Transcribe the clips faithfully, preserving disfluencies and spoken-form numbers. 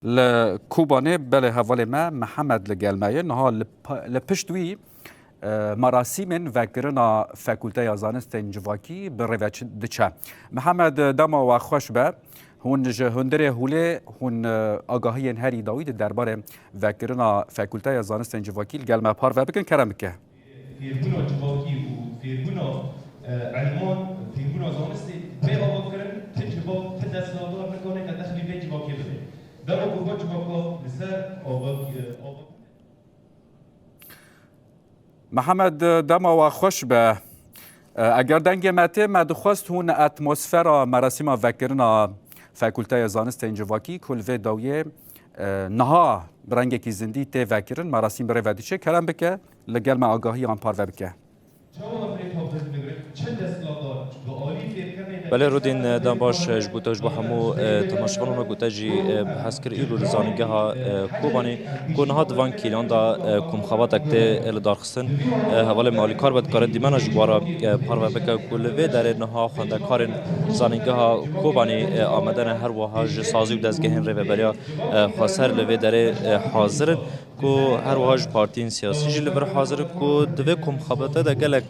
Li Kobanê belê hevalê me Mihemed li gel me ye. Niha li pa-, li pişt wî, e, merasîmên vekirina Fakulteya Zanistên Civakî bi rê ve çi-, diçe. Mihemed, dema we xweş be. Hûn ji hundirê Hûlê, hûn, e, agahiyên herî dawî di derbarê vekirina Fakulteya Zanistên Civakî li gel me parve bikin, kerem bike. Fêrbûna civakî û fêrbûna, e, elman, fêrbûna zanistê bê avakirin, ti civav, ti desthilatdar nikane qedexlî vê civakê bibe. Dema ku va civaka li ser ava-, e, ava- Mihemed, dema we xweş be. E, eger dengê me tê, me dixwest hûn atmosfera merasîma vekirina Fakulteya Zanistên Civakî ku li vê dawiyê, e, niha bi rengekî zindî tê vekirin, merasîm bi rê ve diçe, kerem bike, li gel me agahiyan parve bike. Belê Rûdîn, e, dem baş, e, ji bo te, ji bo hemû, e, temaşevanan, wek ku te jî, e, behs kir, îro li zanîngeha, e, Kobanê, ku niha di van kîlan de, e, komxebatek tê, e, lidarxistin, e, hevalê me alîkar be, dikare dîmena ji we re, e, parve bike ku li vê derê niha xwendekarên zanîngeha Kobanê, e, amade ne, her wiha ji sazî û dezgehên rêveberiya, e, xweser li vê derê, e, hazir in. Ku her wiha ji partiyên siyasî jî li vir hazir in ku di vê komxebate de gelek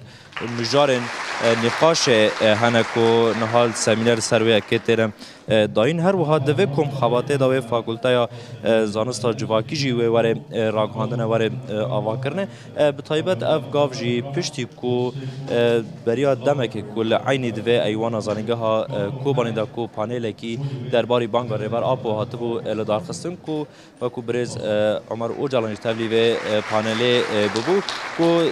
mijarên, e, nîqaşê, e, hene ku niha li semîner ser wê yekê têne, e, dayîn. Her wiha di vê komxebatê de wê Fakulteya, e, Zanista Civakî jî wê were, e, ragihandine, were, e, avakirinê. E, bi taybet ev gav jî piştî ku, e, beriya demekê ku li eynî di vê eywana zanîngeha, e, Kobanê de ku panelekî derbarî banga Rêber Apo hatibû, e, lidarxistin ku Wekû birêz, e, Omer Ocalan jî tevlî vê, e, panelê, e, bibû ku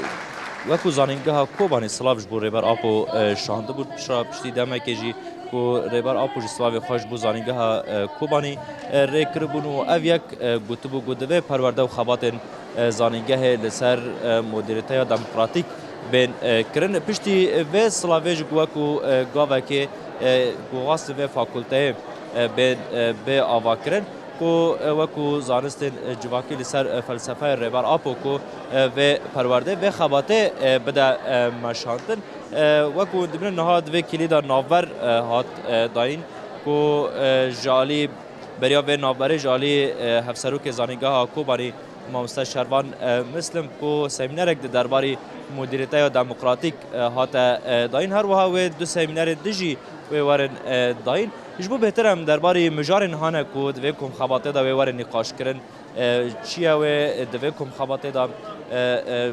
wekû zanîngeha Kobanê silav ji bo Rêber Apo, e, şandibû. Pişra piştî demekê jî ku Rêber Apo jî silavê xwe ji bo zanîngeha, e, Kobanê, e, rê kiribûn û ev yek, e, gotibû ku divê perwerde û xebatên, e, zanîngehê li ser, e, modernîteya demokratîk bên, e, kirin. Piştî vê silavê jî ku wekû, e, gavekê, e, ku xwestin vê fakulteyê, e, bên, e, bê avakirin. Ku, e, wekû zanistên, e, civakî li ser, e, felsefeya Rêber Apo ku, e, vê perwerdê, vê xebatê, e, bide, e, meşandin. E, wekû dibînin niha di vê kîlî de navber, e, hat, e, dayîn ku, e, ji alî beriya vê navberê ji alî, e, Hevserokê Zanîngeha Kobanî Mamoste Şervan, e, Mislim ku semînerek di derbarî modernîteya demokratîk, e, hate, e, dayîn. Her wiha wê du semînerên din jî wê werin, e, dayîn. Ji bo bêhtir em derbarî mijarên hane ku di vê komxebatê de wê werin nîqaşkirin, e, çi ye wê di vê komxebatê de, e, e,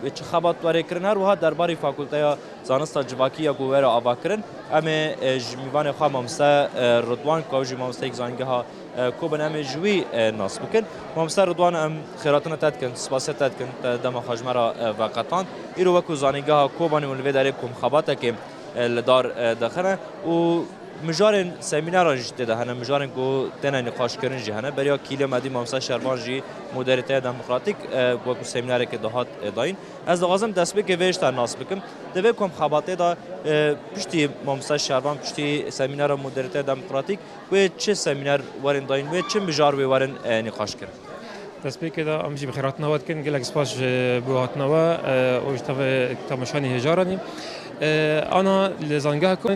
wê çi xebat were kirin, her wiha derbarî Fakulteya Zanista Civakî ya ku were avakirin, em ê, e, ji mîvanê xwe mamoste, e, Ridwan, ku ew jî mamosteyek zanîngeha, e, Kobanê, em ê ji wî, e, nas bikin. Mamoste Ridwan, em xêratina te dikin, spasiya te dikin, te dema xwe ji me re, e, veqetand. Îro wekû zanîngeha Kobanê hûn li vê derê komxebatekê, e, li dar, e, dixine û mijarên semîneran jî tê de hene, mijarên ku têne nîqaşkirin jî hene. Beriya kîlê me dî Mamoste Şervan jî modernîteya demokratîk, e, wekû semînerekê dihat, e, dayîn. Ez dixwazim destpêkê vê ji te nas bikim. Di vê komxebatê de, e, piştî Mamoste Şervan, piştî semînera modernîteya demokratîk, wê çi semîner werin dayîn, wê çi mijar wê werin, e, nîqaş kirin? Destpêkê de em jî bi xêratina we dikin. Gelek spas ji bo hatina we, e, û ji te ve temaşanî hêjaranî. E, ana li zangeha ku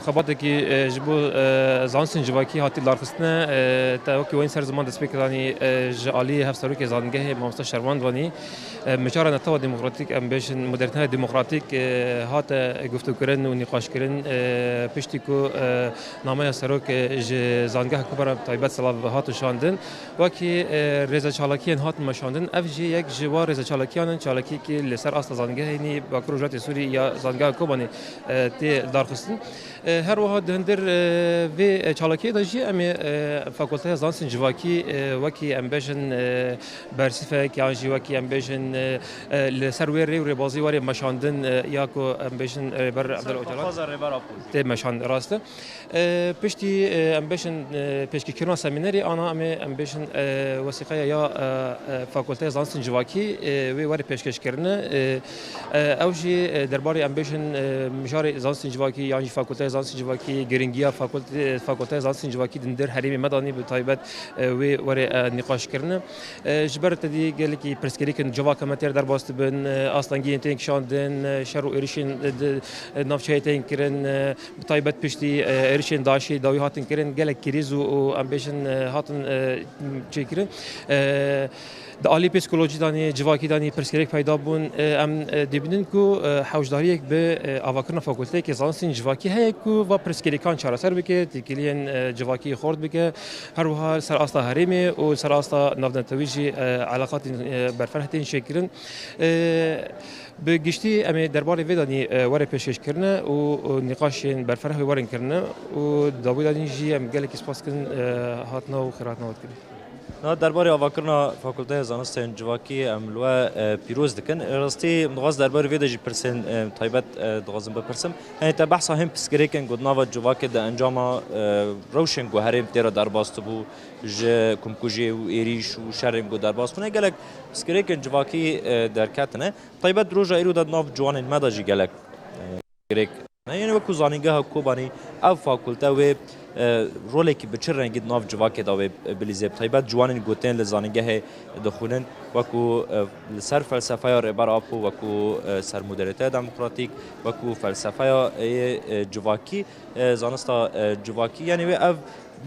xebatekî, e, ji bo, e, zanistên civakî hatî larxistine, e, te wekî wenî ser ziman destpêkê danî, e, ji alî Hevserokê Zangehê Mamoste Şervan Dwanî, e, micara netewa demokratîk, em bêjin modernîteya demokratîk, e, hate guftûkirin û nîqaşkirin, e, piştî ku, e, nameya serok, e, ji zangeha Kobanê taybet silav hat şandin. Wekî, e, rêzeçalakiyên hatin meşandin, ev jî yek ji wa rêzeçalakiyan in, çalakiyekî li ser asta zangehê nî Bakur Rojhilatê Sûrî ya zangeha Kobanê, e, tê darxistin. E, her wiha di hundir, e, vê, e, çalakiyê de jî em ê, e, Fakulteya Zanistên Civakî, e, wekî em bêjin, e, bersîfek yan jî wekî em bêjin, e, e, li ser wê rê û rêbazî were meşandin, e, ya ku em bêjin, e, Rêber Abdullah Ocalan tê meşandin, rast e. E, piştî, e, em bêjin, e, pêşkêşkirina semînerê, ana em ê, em bêjin, e, wesîqeya ya, e, e, Fakulteya Zanistên Civakî, e, wê were pêşkêşkirine. E, e, ew jî, e, derbarê em bêjin, e, mijarê zanistên civakî yan jî Fakulteya Zanistên civakî, giringiya fakulte-, fakulteya zanistên civakî di hundir herêmê me de anî, bi taybet, e, wê were, e, nîqaş kirine. E, ji ber tedî gelekî pirsgirêkên civaka me tê re derbas dibin, e, astengiyên tên kişandin, e, şer û êrişên, e, di, e, navçeyê tên kirin, e, bi taybet piştî, e, êrişên DAIŞê dawî hatin kirin, gelek krîz û, û em bêjin, e, hatin, e, çêkirin. E, Di alî psîkolojî danî, civakî danî pirsgirêk peyda bûn. E, em, e, dibînin ku, e, hewcdariyek bi, e, avakirina fakulteyeke zanistên civakî heye ku va pirsgirêkan çareser bike, têkiliyên, e, civakî xort bike. Her wiha li ser asta herêmê û li ser asta navnetewî jî, e, eleqatên, e, berferh tên çêkirin. E, Bi giştî em ê derbarê vê danî, e, were pêşkêş kirine û, û nîqaşên berferh wê werin kirine û di dawî danî jî em gelekî spas dikin, e, hatina û xêrhatina we dikin. Na derbarê avakirina Fakulteya Zanistên Civakî em li we, e, pîroz dikin. Rastî min dixwest derbarê vê de jî pirsên, e, taybet, e, dixwazim bipirsim. Yanî te behsa hin pirsgirêkên ku di nava civakê de encama, e, rewşên ku herêm tê re derbas dibû, ji kumkujê û êrîş û şerên ku derbas bûne, gelek pirsgirêkên civakî, e, derketine. Taybet di roja îro de di nav ciwanên me de jî gelek, e, pirsgirêk Ne, yanî wekî Zanîngeha Kobanî ev fakulte wê, e, rolekî bi çi rengî di nav civakê de wê bilîzê? Bi taybet ciwanên ku tên li zanîngehê dixwînin, wekî, e, li ser felsefeya Rêber Apo, wekî, e, ser modernîteya demokratîk, wekî felsefeya, e, e, civakî, e, zanista, e, civakî, yanî wê ev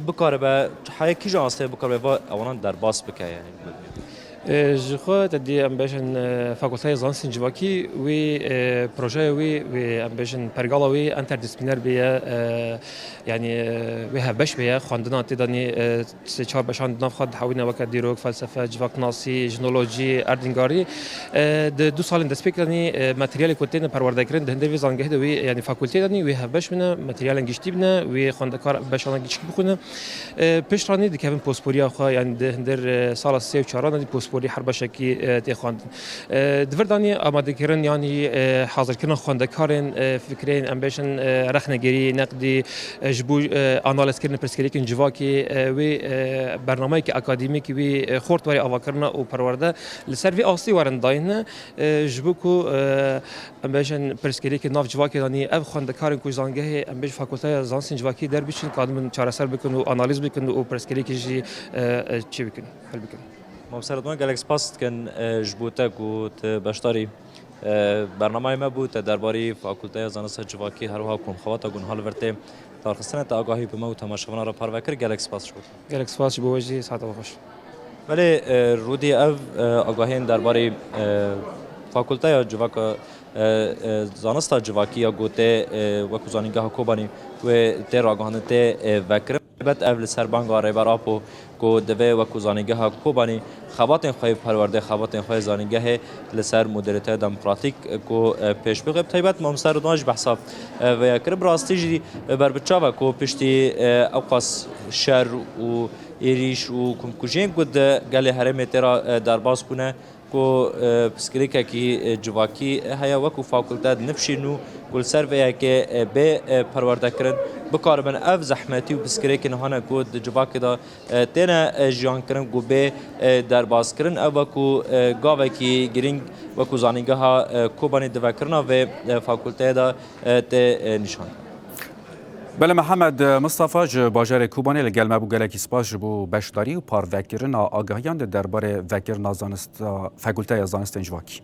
bikaribe, heye kîjan astê bikaribe va ewanan derbas bike, yanî. E, ji xwe te dî em bêjin, e, Fakulteya Zanistên Civakî wî, e, projeyê wî, wî em bêjin pergala wî enterdîsîplîner bêye, e, yanî, e, wê hevbeş bêye, xwendina tê danî, e, sê çar beşan di nav xwe dihewîne weke dîrok, felsefe, civaknasî, jinolojî, erdnîgarî. E, di du salên destpêk danî, e, materyalê ku têne perwerdekirin di hundir vê zangehê de wî, yanî fakulteyê danî wê hevbeş bine, materyalên giştî bine, wê xwendekar beşana giştî bixwîne. E, pişt ranî dikevin posporiya xwe, yanî di hundir, e, sala sê û çaran de posporî her beşekî, e, tê xwendin. E, di vir danî amadekirin, yanî, e, hazirkirina xwendekarên, e, fikrên, em bêjin, e, rexnegerî, neqdî, e, ji bo, e, analizkirin pirsgirêkên civakî, e, wê, e, bernameyeke akademîkî wê, e, xort were avakirina û perwerde li ser vê astî werin dayîne, e, ji bo ku, e, Em bêjin pirsgirêkê nav civakê danî ev xwendekarên ku ji zangehê em bêjin fakulteya zanistên civakî derbiçin, kadibin çareser bikin û analîz bikin û pirsgirêkê jî, e, e, çê bikin, hel bikin. Mamoste Ridwan, gelek spas dikin, e, ji bo te ku tu beşdarî, e, bernameyê me bû, te derbarî Fakulteya Zanista Civakî her wiha ku em xebata ku niha li vir tê darxistine te agahî bi me û temaşevana re parve kir. Gelek spas ji bo te. Gelek spas ji bo we jî, saeta we xweş. Belê, e, Rûdî, ev, e, agahiyên derbarê, e, Fakulteya Civaka, e, e, Zanista Civakî ya ku tê, e, wekû Zanîngeha Kobanî wê tê ragihandin, tê, e, vekirin. Taybet ev li ser banga Rêber Apo ku divê wekû Zanîngeha Kobanî xebatên xwe yê perwerdê, xebatên xwe yê zanîngehê li ser modernîteya demokratîk ku, e, pêş bixe. Bi taybet Mamoste Ridwan jî behsa, e, vê ya kir. Bi rastî jî, e, ber bi çav e ku piştî, e, ewqas şer û êrîş û kumkujiyên ku di gelê herêmê tê re, e, derbas bûne, ku, e, pirsgirêkekî, e, civakî heye, wekû fakulte dinifşîn û ku li ser vê yekê, e, bê, e, perwerdekirin, bikaribin ev zehmetî û pirsgirêkên hane ku di civakê de, e, têne, e, jiyankirin ku bê, e, derbaskirin. Ev wekû, e, gavekî girîng, wekû zanîngeha, e, Kobanê di vekirina vê, e, fakulteyê de, e, tê, e, nîşan. Belê, Mihemed Mistefa ji bajarê Kobanê li gel me bû. Gelekî spas ji bo beşdarî û parvekirina agahiyan di derbarê vekirina zanista, Fakulteya Zanistên Civakî.